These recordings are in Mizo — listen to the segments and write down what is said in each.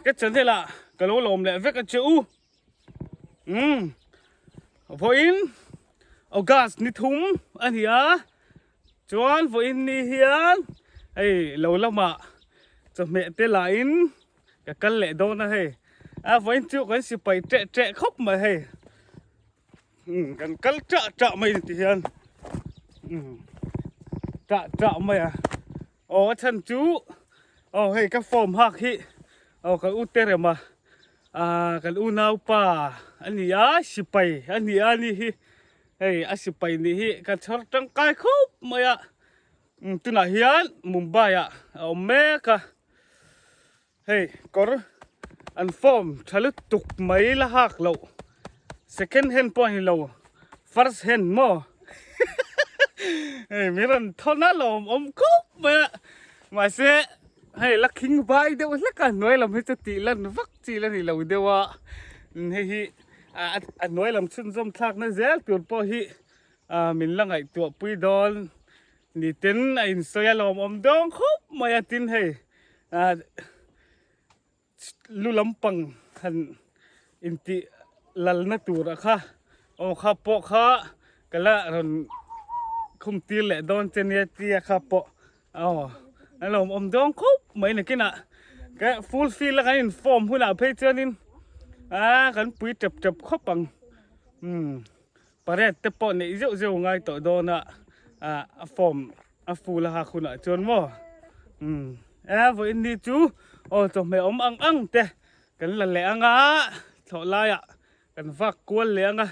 Ka channel ah ka lo lawm leh vek a che u. Umm vawiin August ni thum a ni a, chuan vawiin ni hian hei lo lamah chawhmeh te lahin ka kal leh dawn a hei. A vawiin chu kan sipai ṭeh ṭeh khawp mai hei. Umm kan kal ṭah ṭah mai ni ti hian umm ṭah ṭah mai a. Aw a chhan chu aw hei ka form hak hi aw kan u te rem a ah kan unaupa a ni a sipai a ni a ni hi hei a sipai nih hi ka chhawr tangkai khawp mai a tunah hian Mumbai ah a awm mek a. Hei kawr an form tha lutuk mai la hak loh second hand pawh a ni lo first hand maw hei mi rawn thawn a lawm awm khawp mai a mahse hei la khing vai deuh hlek a hnuai lam hi chu tih lan vak chi la ni lo deuh a hei hi a hnuai lam chhunzawm thlak na zel tur pawh hi min la ngaihtuah pui dawn ni ten a insawi a lawm awm dawn khawp mai a tin hei. Lu lampang han intih lalna tur a kha aw kha pawh kha ka la rawn khum tir leh dawn che nia tia kha pawh aw a lawm awm dawn khawp mai nakinah ka full field a kan in form hunah phei chuanin ah kan pui tep tep khawp ang umm. Parade te pawh neih zeuh zeuh ngai tawh dawn a, a form a full a hak hunah chuan maw umm e vawiin ni chu aw chawhmeh awm ang ang te kan la leh ang a thlawh laiah kan vak kual leh ang a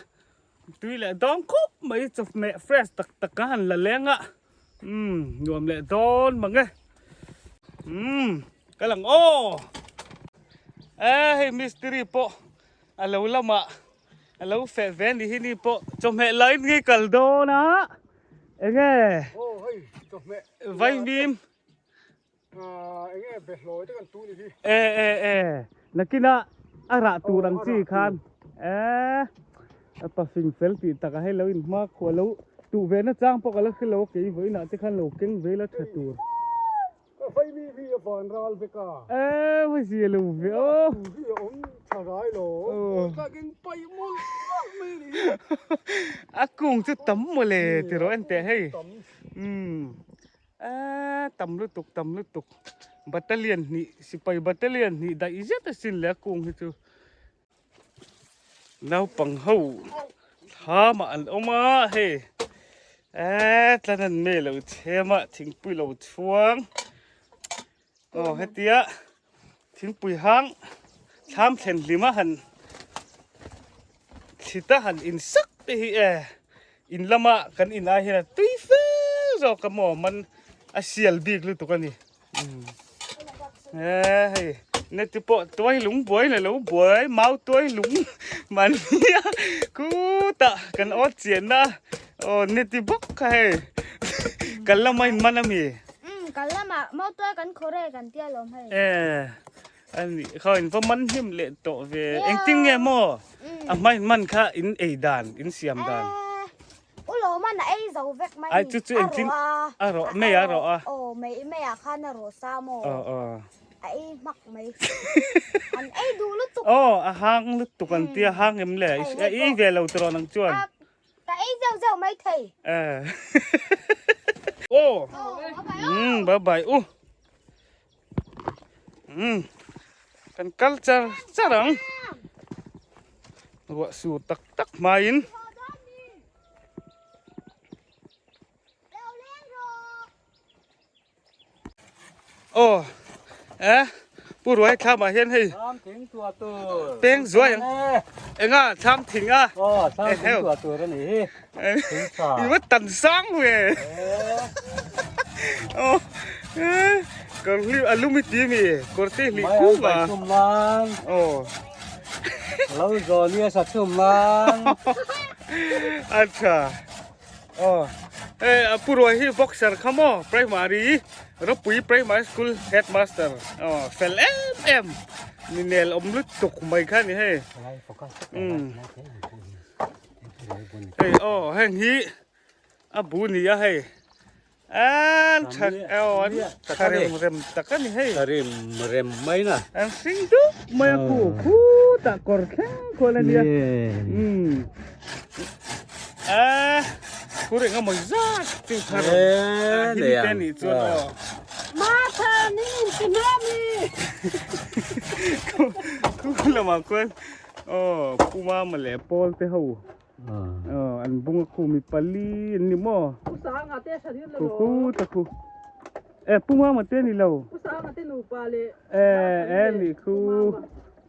tui leh dawn khawp mai chawhmeh fresh tak tak a han la leng a umm nuam leh dawn mang e umm ka lang aw e hei mistiri pawh a lo lamah. A lo feh ve ni hi ni pawh chawhmeh lain nge kal dawn a enge aw hei chawhmeh vaimim enge behlawi te kan tu ni hi e e e nakina a rah tur ang chi khan e a pa fing fel tih tak a hei lo in hma khuah lo tuh ve na chang pawh ka la hre lo a kei vawiinah te khan lo keng ve la tha tur. Ka vaimi hi a van ral vek a. E va zia lo ve aw. Tu hi a awm tha rai lo. Tlakin paih mawlh mawlh mai a ni hi. A kung chu tam mawle ti rawh en teh hei. Tam. Umm e tam lutuk tam lutuk. Battalion hnih sipai battalion hnih daih zet asin le a kung hi chu. Naupang ho thlamah an awm a hei eee tlan an mei lo chhem a thingpui lo chhuang aw hetia thingpui hang thlam thlen hlim a han thlit a han in sak te hi e in lama kan in ai hian a tui fe zawk a maw man a sial bik lutuk a ni. Eee hei neti pawh tuai lung buai la lo buai mau tuai lung mahnia khutah kan awt chian a aw neti bawk kha hei kal lama in man ami umm kal lama mau tuai kan khawr e kan tia lawm hei ee ani kha in va man hlim leh tawh ve engtin nge maw a hma in man kha in ei dan in siam dan. U Lawman a ei zo vek mai Ai chu chu engtin a rawh mei a rawh a. Aw mei mei ah khan a rawh sa maw. Aw aw. A ei hmak mai. An ei duh lutuk. Aw a hang lutuk an tia hang em le a ei ve lo tiraw nang chuan. Ka ei zeuh zeuh mai thei. Eh. Aw. Umm bye bye u. Umm kan kal char char ang. Ruah sur tak tak hmain. Aw eh pu ruai thlam ah hian hei Thlam thing tua tur. Peng zuai ang. Enga thlam thing a. Aw thlam thing tua tur a ni hi. Thing tha. I va tan sang ve. Aw eh kawr hli a lum i ti mi kawr te hli khum a. Mai an chhum nan. Aw. Lo zawn i a sa chhum nan. Acha. Aw eh a pu ruai hi boxer kha maw primary Ropui primary school headmaster aw fel em em mi nel awm lutuk mai kha ni hei. Umm. Hei aw heng hi a bu ni a hei. An tha aw an tha rem rem tak a ni hei. Tha rem rem mai na. An hring dup mai a khu khutah kawr thleng khual a nia. Umm a khu reng a mawi zat chu tha rem him te nih chuan aw. Martha ni in ti hma mi. Khu lamah khuan aw Pu Mama leh Paul te ho. Aw an bung a khu mi pali an ni maw? Pu Sanga te hran hian la lo. Khu ta khu. E Pu Mama te ni lo. Pu Sanga te nupa le. E e ni khu.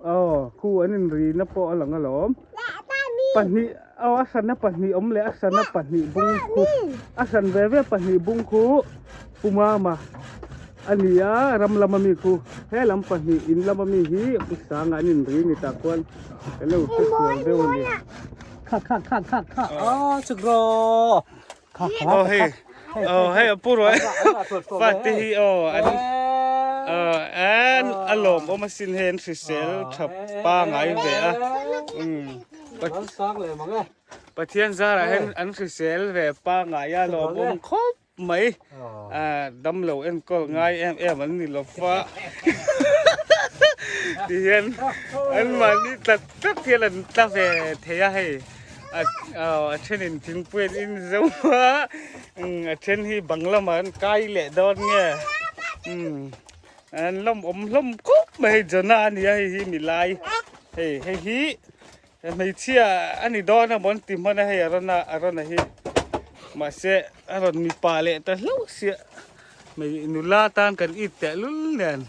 Aw khu an in ri na pawh a lang alawm. Pahnih aw a hran a pahnih awm leh a hran a pahnih bung khu. A hran ve ve pahnih bung khu Pu Mama a ni a ram lama mi khu. He lam pahnih in lama mi hi Pu Sanga an in ri ni tah khuan. Hello te sual deuh a ni. Kha kha kha kha kha a chuk ro. Kha kha. Oh hei. Oh hei a pu ruai. Fa te hi oh an oh an a lawm awm asin hei an hrisel tha pa ngai ve a. Um. Sang le mang e. Pathian zarah hian an hrisel ve pa ngai a lawm awm khawp mai ah damlo enkawl ngai em em an ni lo va ti hian an mahni tlat tlat hian an tla ve thei a hei a a thenin thingpui an in zo a a then hi bang lamah an kai leh dawn nge umm an lawmawm hlawm khawp mai hei Jonah a ni a hei hi milai hei hei hi Hmeichhia a ni dawn a mawn ti hman a hei a rawn a a rawn a hi mahse a rawn mipa leh ta hlauh sia hmei nula tan kan it teh lul nen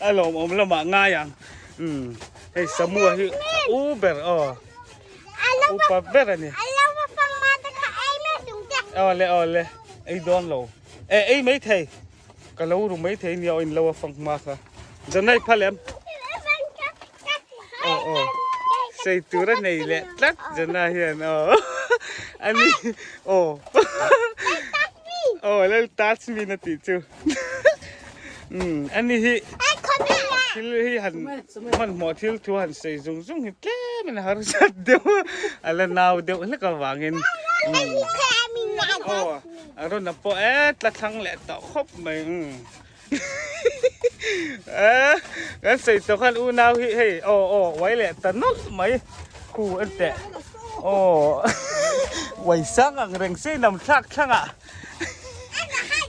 a lawmawm lamah ngai ang umm hei Samua hi a u ber aw upa ber a ni awle awle ei dawn lo eh ei maithei. Ka lo ru mai thei nia aw in lo a fang hma kha. Zanai phal em? Aw aw. Sei tur a nei leh tlat Jana hian aw. Ani aw. Aw lal touch me na tih chu. Um ani hi thil hi han hmanhmawh thil thu han sei zung zung hi tlem in a harsat deuh a la nau deuh hlek avangin. Aw. A rawn a pawh e tla thlang leh tawh khawp mai umm eh kan sawi tawh khan unau hi hei aw aw uai leh ta nawlh mai khu en teh aw uai sang ang reng se nam thlak thlang ah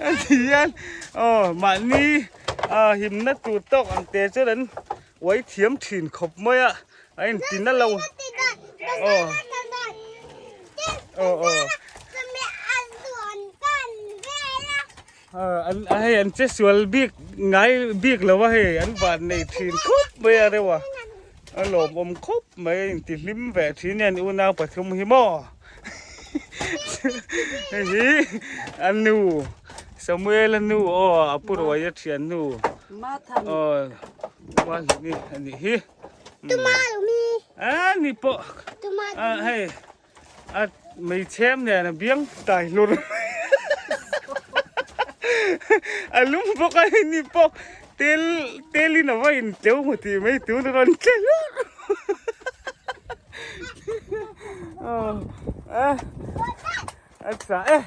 a ti hian aw mahni ah himna tur tawk ang te chuan an uai thiam thin khawp mai a a inti na lo aw aw aw an hei an che sual bik ngai bik lo a hei an van nei thin khawp mai a reuh a a lawmawm khawp mai a inti hlim ve thin hian unau pathum hi maw hei hi a nu Samuel a nu aw a pu Ruaia thian nu aw Uahlini a nih hi. A ni pawh a hei a meichhem nen a biang tai hlur a lum bawk a hei ni pawh tel telin a va in tleu maw tih mai tun a rawn tle hlur a a tha e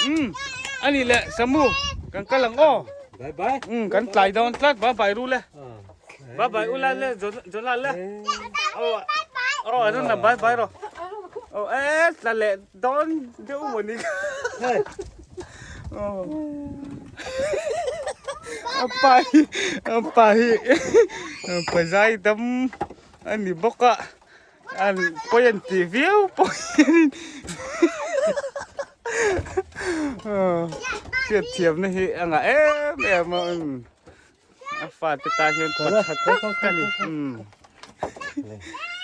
um a ni leh Samu kan kal ang aw Bye bye. Um kan tlai dawn tlat bye bye ru le. Bye bye ula le Jonah le. Oh oh arun na bye bye ro. Oh eh tla le dawn deuh maw ni. Oh. Apa hi apa hi pazai dam ani bawk a. An pawi an ti viau pawh hianin hriat thiamna hi a ngah em em a a fate tan hian pa tha tak a ni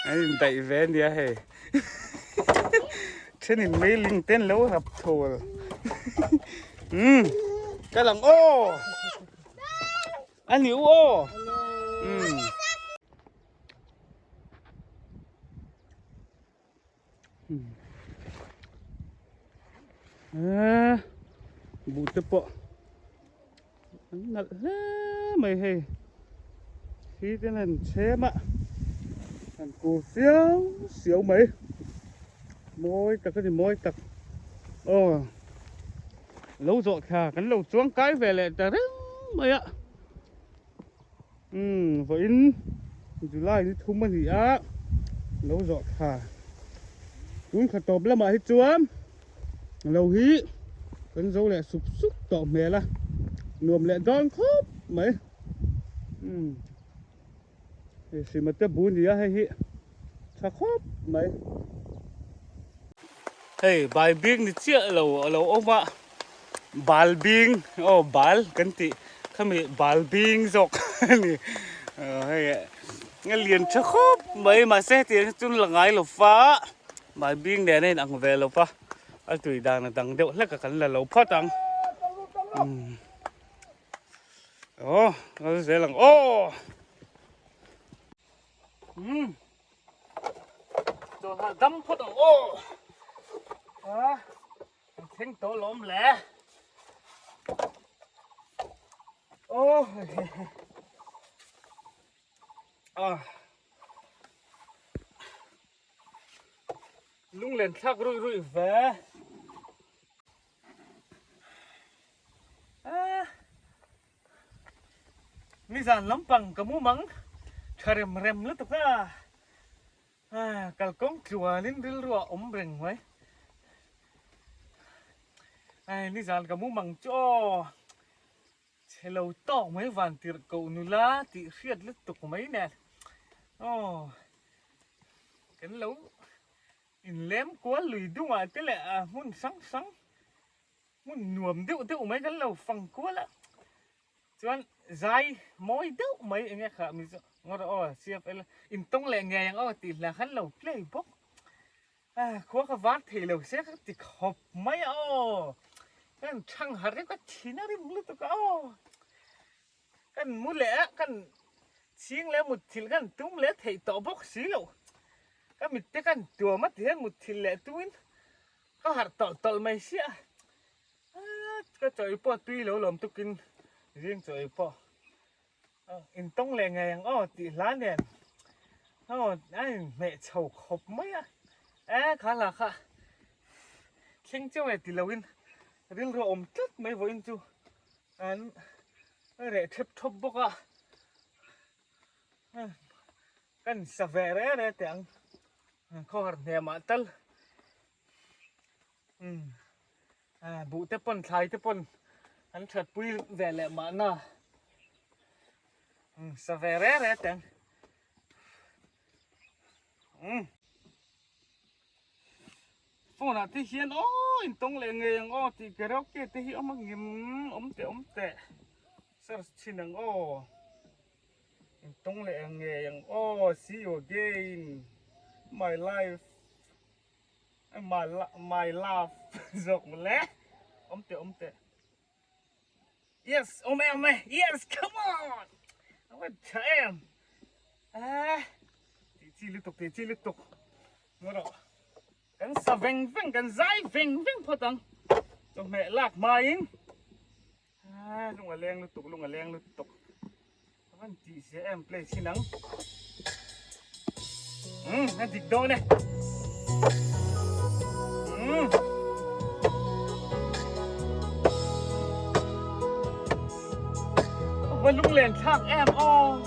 an indaih ve a nia hei thenin meiling te an lo rap thawl umm kal ang aw a ni u aw umm. Eee buh te pawh an nalh hle mai hei khi te hian chhem a an kur siau siau mai mawi tak a ni mawi tak. Aw lo zawh thla kan lo chuang kai ve leh ta reng mai a. Umm vawiin July ni thum a ni a, lo zawh thla tun kha tawp lamah hi chuan lo hi kan zo leh sup sup tawh hmel a, nuam leh dawn khawp mai. Umm hei hrima te bu nia hei hi tha khawp mai. Hei bai bik ni chiah lo a lo awm a bal bing aw bal kan tih khami bal bing zawk a ni hei a lian tha khawp mai mahse hetiang hi chu la ngai lo va bai bing nen a inang ve lo va a tui dan a dang deuh hlek a kan la lo phawt ang aw kal zel ang aw. Umm chawlhah dam phawt ang aw a an thleng tawh lawm le aw a lunglen thlak ruih ruih ve a. Nizan lampang ka mumang tha rem rem lutuk a, kalkawng tluanin rilru a awm reng mai. Ai nizan ka mumang chu aw chhe lo tawk mai van tirh koh nula tih hriat lutuk mai nen aw kan lo inlem kual lui dungah te leh hmun hrang hrang Hmun nuam deuh deuh mai kan lo fang kual a, chuan zai mawi deuh mai enge kha mi chu ngawt aw CFL intawng leh ngei ang aw tih hla khan lo play bawk a, khua ka var thei lo se ka ti khawp mai a aw, kan thang harh hi ka thin a rim lutuk a aw, kan mu leh a kan chhing leh mutthilh kan tum leh theih tawh bawk si lo, ka mitte kan tuam a ti hian mutthilh leh tumin Ka harh tawlh tawlh mai sia ka chaw ei pawh tui lo lawm tukin zing chaw ei pawh intawng leh ngei ang aw tih hla nen aw a inhmeh chho khawp mai a e kha hla kha thleng cheu e ti loin rilru a awm tlat mai vawiin chu an reh thep thawp bawk a kan sa ve re re teh ang. Khawhar hnemah tal buh te pawn thlai te pawn an that pui ve leh mahna sa ve re re teng phone ah te hian aw intawng leh ngei ang aw tih karaoke te hi awm a ngim awm teh awm teh search thin ang aw. Intawng leh ang ngei ang aw see you again my life my my love zawk maw le awm teh awm teh yes awm e awm e yes come on a va tha em eh tih chi lutuk tih chi lutuk ngaw rawh kan sa veng veng kan zai veng veng phawt ang chawhmeh lak hmain. Ah, lung a leng lutuk, lung a leng lutuk. A van tih zia em play chin ang. A dik dawn e. Va lung len thlak em aw.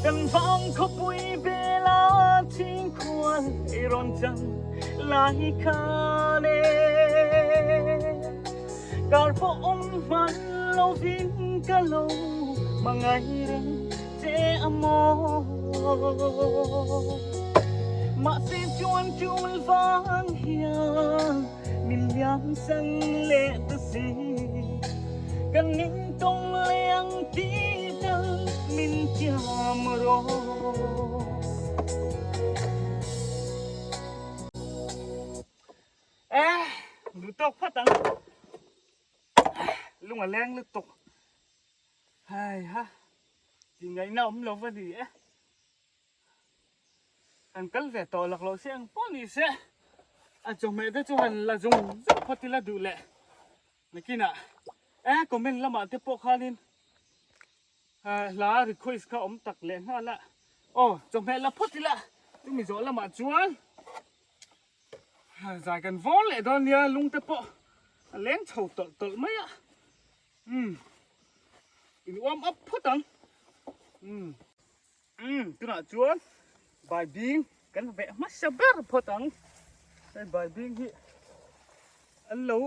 Kan vang khawpui bela chhingkhual ei rawn chang lai khan e. Kar pawh awm hman lovin ka lo hmangaih reng che a maw. Mahse chuan tul vang hian min liam san leh ta si. Kan ningtawng leh ang tih tal min tiam rawh. Eh, duh tawk phawt ang. Lung a leng lutuk. Hai ha, tih ngaihna awm lo va ni e. Kan kal ve tawh lak loh se ang pawh ni se. A chawhmeh te chu han la zung zung phawt ila duh leh. Nakinah eh comment lamah te pawh khanin hla request kha awm tak leh nghal a. Aw, chawhmeh la phawt ila. Chumi zawh lamah chuan zai kan vawr leh dawn nia lung te pawh a leng chho tawlh tawlh mai a. Umm in warm up phawt ang. Umm umm tunah chuan bai bing kan veh hmasa ber phawt ang. Hei bai bing hi an lo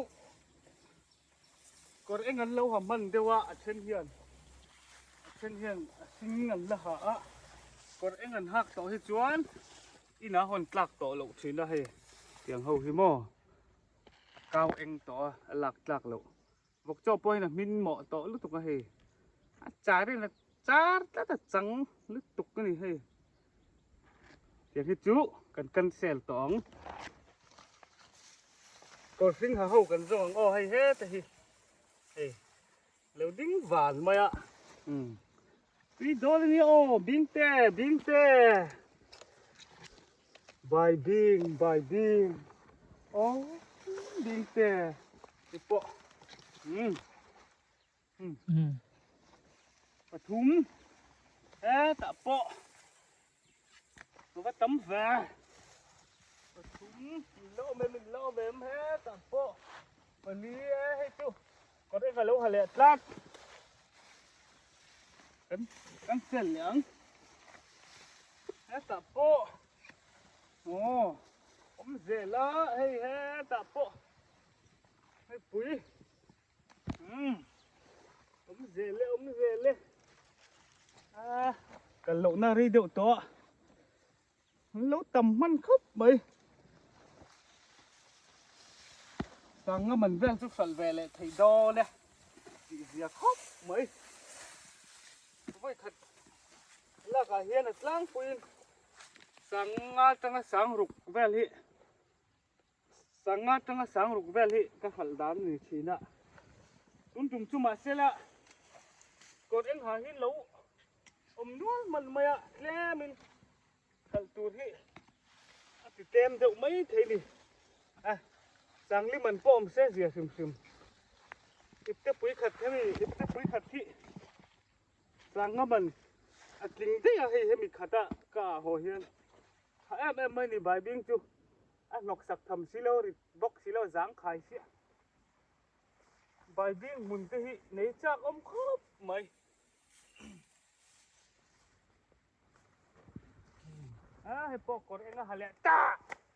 kawr eng an lo ha hman deuh a, a then hian a then hian a hring an la ha a, kawr eng an hak tawh hi chuan inah hawn tlak tawh loh thin a hei tiang ho hi maw a kau eng tawh a, a lak tlak loh. Vawk chaw pawhin a hmin mawh tawh lutuk a hei a char in a char tlat a chang lutuk a ni hei tiang hi chu kan cancel tawh ang kawr hring ha ho kan zawng ang aw hei heta hi hei lo ding van mai a umm tui dawn a nia aw bing te bing te bai bing bai bing aw bing te. Ti pawh umm umm pathum hetah pawh a va tam ve pathum min la awm em min la awm em hetah pawh pali e hei chu kawr eng a lo ha leh tlat kan kan sel leh ang hetah pawh aw awm zel a hei hetah pawh. Hei pui umm awm zel e awm zel e a kal loh na rei deuh tawh an lo tam hman khawp mai sanga man vel chu hralh ve leh theih dawn e tih zia khawp mai vawikhat lakah hian a tlangpuiin sanga atanga sang ruk vel hi. Sanga atanga sang ruk vel hi ka hralh dan a ni thin a, tun tum chu mahsela kawr eng ha hi lo awm nual hman mai a, tlemin hralh tur hi a ti tlem deuh mai thei ni. A Sangli man pawh awm se zia hrim hrim ipte pui khat hemi ipte pui khat hi Sanga man a tling daih a hei hemi khata ka ah haw hian Tha em em mai ni baibing chu a hnawk sak tham si lo rit bawk si lo zang khai siah. Baibing hmun te hi nei chak awm khawp mai. A hei pawh kawr eng a ha leh ta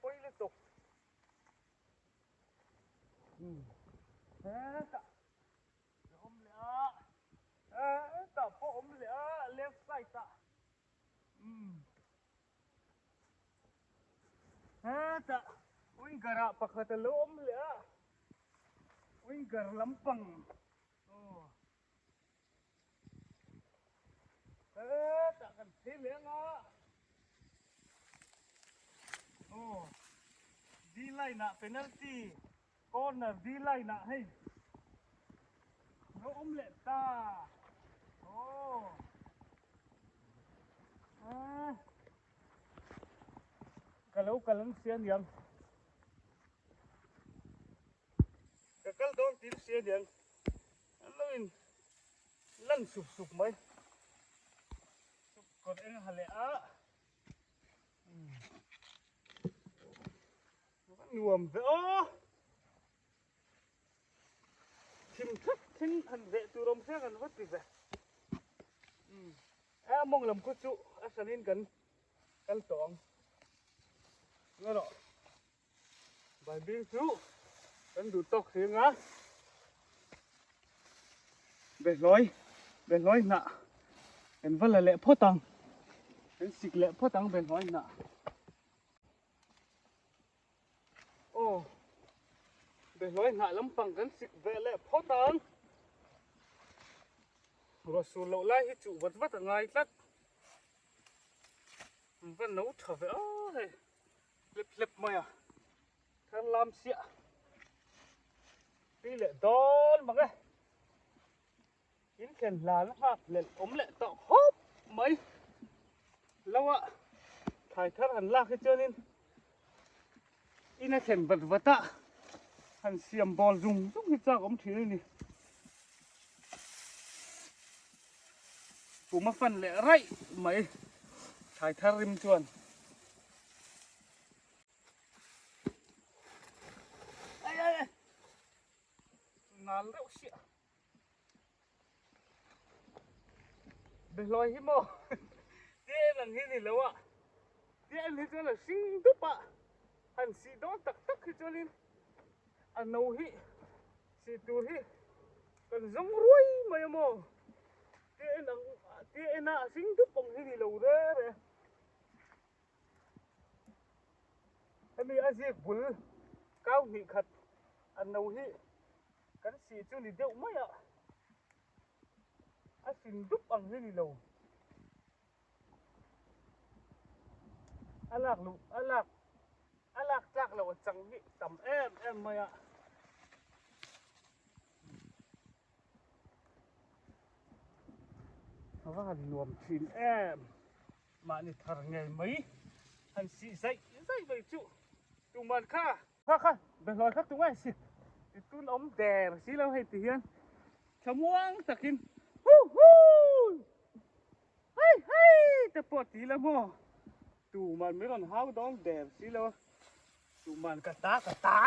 pawi lutuk. Hetah a awm leh a, hetah pawh awm leh a left side ah. Hetah winger ah pakhat a lo awm leh a, winger lampang aw hetah kan phei leh ang a aw D line ah penalty corner D line ah hei lo awm leh ta aw. Ka lo kal an sia niang. Ka kal dawn tih an sia niang. An lo in lan sup sup mai. Kawr eng ha leh a. Nuam ve aw. Thim thak thleng han veh tur awm hreng an va ti ve. Umm a mawng lam khu chu a hranin kan kal tawh ang. Ngaw rawh. Baibing chu kan duh tawk hreng a. Behlawi behlawi hnah kan va la leh phawt ang. Kan sik leh phawt ang behlawi hnah. Aw behlawi hnah lampang kan sik ve leh phawt ang. Ruah sur loh lai hi chuh vat vat a ngai tlat. An va no tha ve aw hei hlep hlep mai a thar lam siah tui leh dawn mang e. In thlen hlan a nghak lelh awm leh tawh khawp mai. Lo a thlai thar han lak hi chuanin in a thlen vat vat a, han siam bawl zung zung hi chak awm thin a ni. Kum a fan leh raih mai thlai thar rim chuan. nal reuh siah. Behlawi hi maw tia en ang hi ni lo a, tia en hi chuan a hring dup a, han sih dawn tak tak hi chuanin a no hi sih tur hi kan zawng ruai mai a maw, tia en ang tia en a a hring dup ang hi ni lo re re. Hemi a zik bul kau hnih khat a no hi kan sih chu ni deuh mai a, a hring dup ang hi ni lo. A lak luh a lak a lak tlak loh a chang hi tam em em mai a. A va han nuam thin em. Mahni thar ngei mai han sih zaih zaih mai chu tuman kha. Kha kha behlawi kha tungai sik ti tun awm der si lo hei ti hian thlamuang takin hu hu hei hei te pawh ti la maw tuman min rawn hau dawn der si lo a tuman ka ta ka ta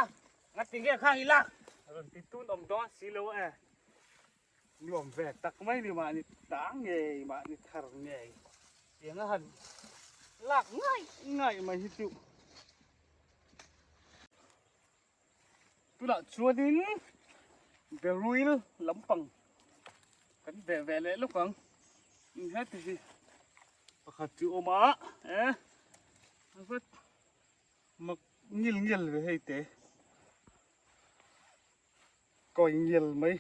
ngati nge khang ila rawn ti tun awm dawn si lo e. Nuam ve tak mai ni mahni ta ngei mahni thar ngei tiang a han lak ngaih ngaih mai hi chu tunah chuanin beruil lampang kan ve ve leh lawk ang heti hi pakhat chu awm a e vat mak ngil ngil ve hei te. Kawi ngial mai.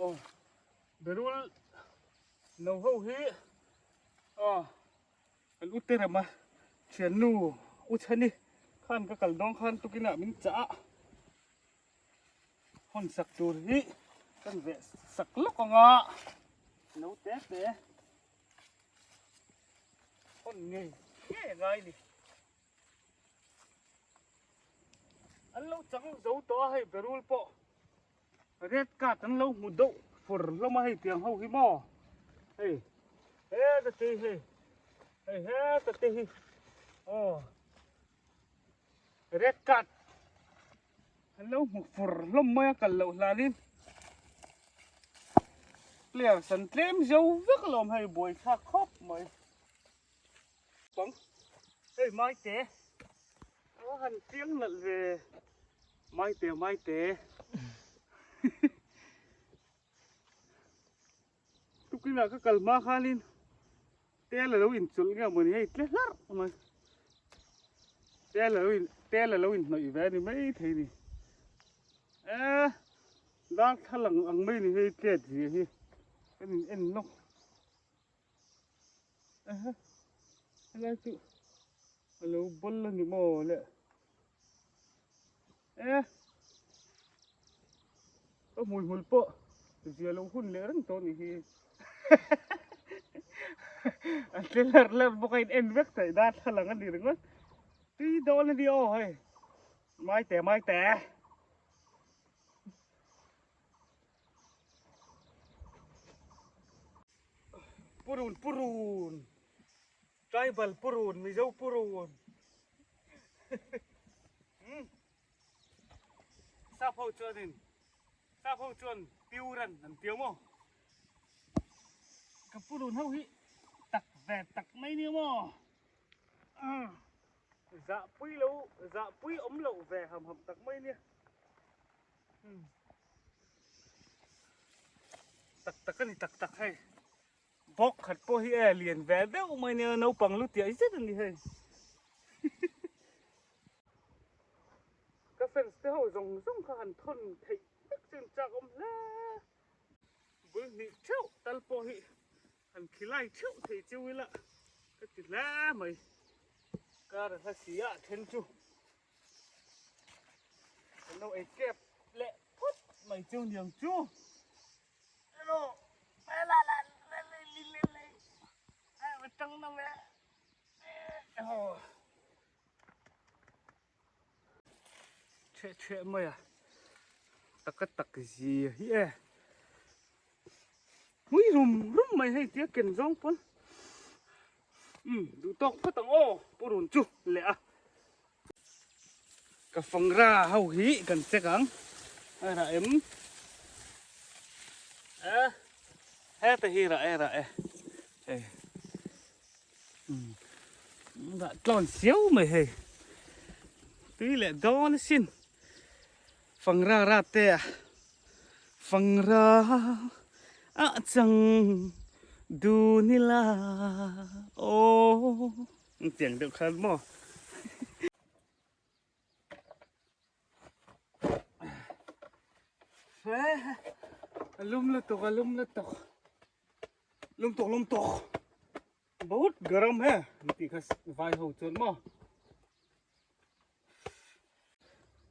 Aw berul no ho hi aw kan u terem a thiannu u chhani khan ka kal dawng khan tukinah min chah a hawn sak tur hi kan veh sak lawk ang a no te te hawn ngei ngei a ngai ni. An lo chang zo tawh a hei berul pawh red card an lo hmu deuh fur hlawm a hei tiang ho hi maw hei heta te hi hei hei heta te hi aw red card an lo hmu fur hlawm mai a kal loh hlanin players an tlem zo vek alawm hei buaithlak khawp mai. Pang hei maite a han chiang nalh ve maite maite tukinah ka kal hma khanin tel alo inchawlh nge mawni hei tle hlarh mai tel alo in tel alo inhnawih ve a ni maithei ni e darthlalang ang mai ni hei tlet zia hi kan in en lawk. Aha helai chu a lo bawl a ni maw le e ka hmui hmul pawh zia lo hun leh reng tawh a nih hi a tle hlarh hlarh bawk a in en vek theih darthlalang a ni ringawt tui dawn a ni aw hei maite maite. Purun purun tribal purun mizo purun sap ho chuanin sap ho chuan piuran an tia maw ka purun ho hi tak ve tak mai nia maw zahpui lo zahpui awm loh ve ham ham tak mai nia. Tak tak a ni tak tak hei bawk khat pawh hi e lian ve deuh mai nia naupang lu tiah zet a ni hei ka fans te ho zawng zawng kha han thawn theih vek chu an chak awm hle bul hnih theuh tal pawh hi han khilai theuh thei chiu ila ka ti hle mai kar a hla si a then chu. Kan lo ei kep leh phawt mai chu niang chu. Hello. La la la la li li li. Ai tang na me. Ho. Che che mai a. Taka tak zi hi e. Hmui rum rum mai hei tia ken zawng pawn umm duh tawk phawt ang aw purun chu leh a. Ka fangra ho hi kan check ang. A rah em? A heta hi rah e rah e. Hei. Rah tlawn siau mai hei. Tui leh dawn asin. Fangra ra te a fangra a chang dun ila aw. Tiang deuh khan maw. A lum lutuk a lum lutuk lum tuk lum tuk bahut garam he an tih kha vai ho chuan maw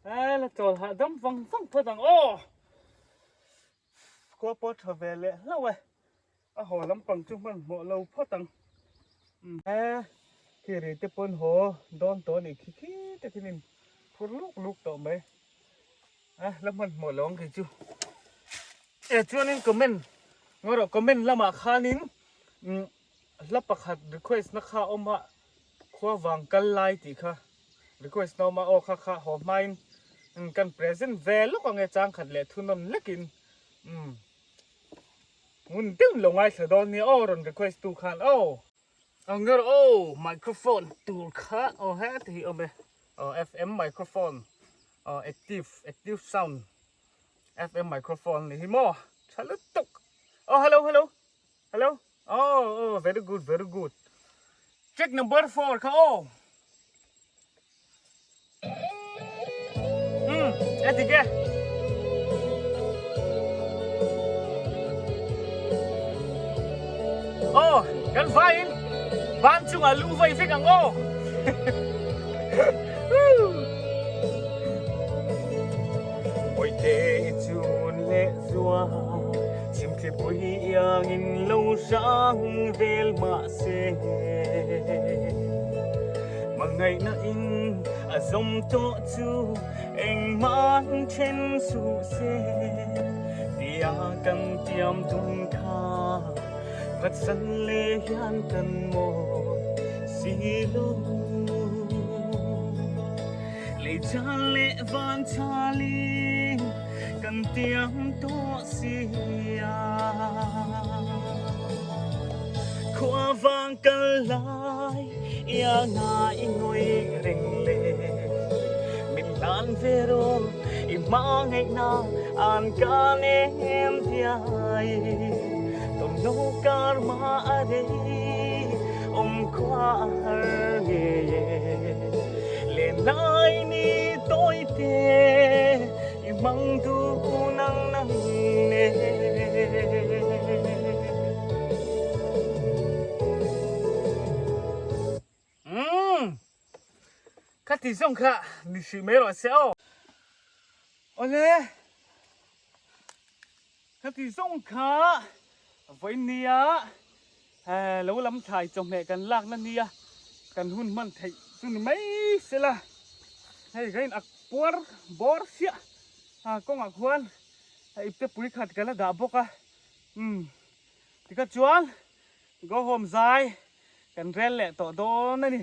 he la chawl hahdam vang vang phawt ang aw khua pawh tha ve leh hlauh e. A haw lampang chu hmanhmawh lo phawt ang. He khi ri te pawn haw dawn tawh a nih khi khi te khin in phur luk luk tawh mai. A la hmanhmawh lo ang kei chu. E chuanin comment ngaw rawh comment lamah khanin hla pakhat request na kha a awm a khua vang kal lai tih kha request na awm a aw kha kha haw hmain kan present ve lawk ang e changkhat leh thunawn lekin umm. Ngun deuh lo ngaithla dawn nia aw rawn request tu khan aw. Anger aw microphone tur kha aw heti hi awm e aw FM microphone aw active active sound FM microphone ni hi maw tha lutuk aw hello hello hello aw aw very good very good check number 4 kha aw Um, e dik e. Aw, kan vaiin ban chungah lu vai vek ang aw. Pawite i chun leh zua, chhimthlipui iangin lo hrang vel mahse. Hmangaihna in a zawm tawh chu engmah an then suh se tia kan tiam dun kha phatsan leh hian kan mawi si lo. Lei chan leh van chalin kan tiam tawh sia. Khua vang kal lai ia na i ngawi reng le. Min hlan ve rawh i hma ngaihna an kan em diai. Tawnlo kar ma a rei awm khua a har ngei e. Len lai ni tawi te i hmang duh nang nang ne. Umm kha ti zawng kha ni hrih mai rawh se aw. Awle kha ti zawng kha vawiin nia lo lam thlai chawhmeh kan lakna nia kan hun hman theih chu ni mai sela hei ka in ak puar bawr chiah a kawngah khuan ipte pui khat ka la dah bawk a umm tikha chuan go home zai kan rel leh tawh dawn a ni.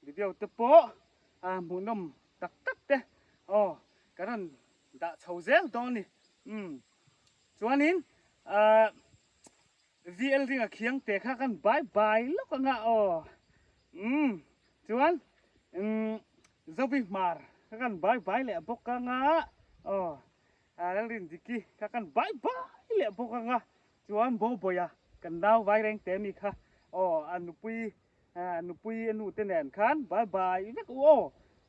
Video te pawh a hmuhnawm tak tak te aw kan rawn dah chho zel dawn a ni. Umm chuanin ahh VL ringa khiang te kha kan bye bye lawk anga aw. Umm chuan umm Zovi Hmar kha kan bye bye leh bawk anga aw. Lalrindiki kha kan bye bye leh bawk anga chuan Bawbawia kan nau vaireng te mi kha aw a nupui a nupui a nu te nen khan bye bye vek u aw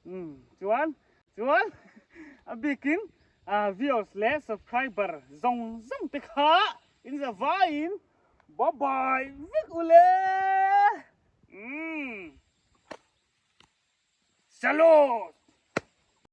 umm chuan chuan a bikin viewers leh subscriber zawng zawng te kha in za vaiin bye bye vek u le umm salute.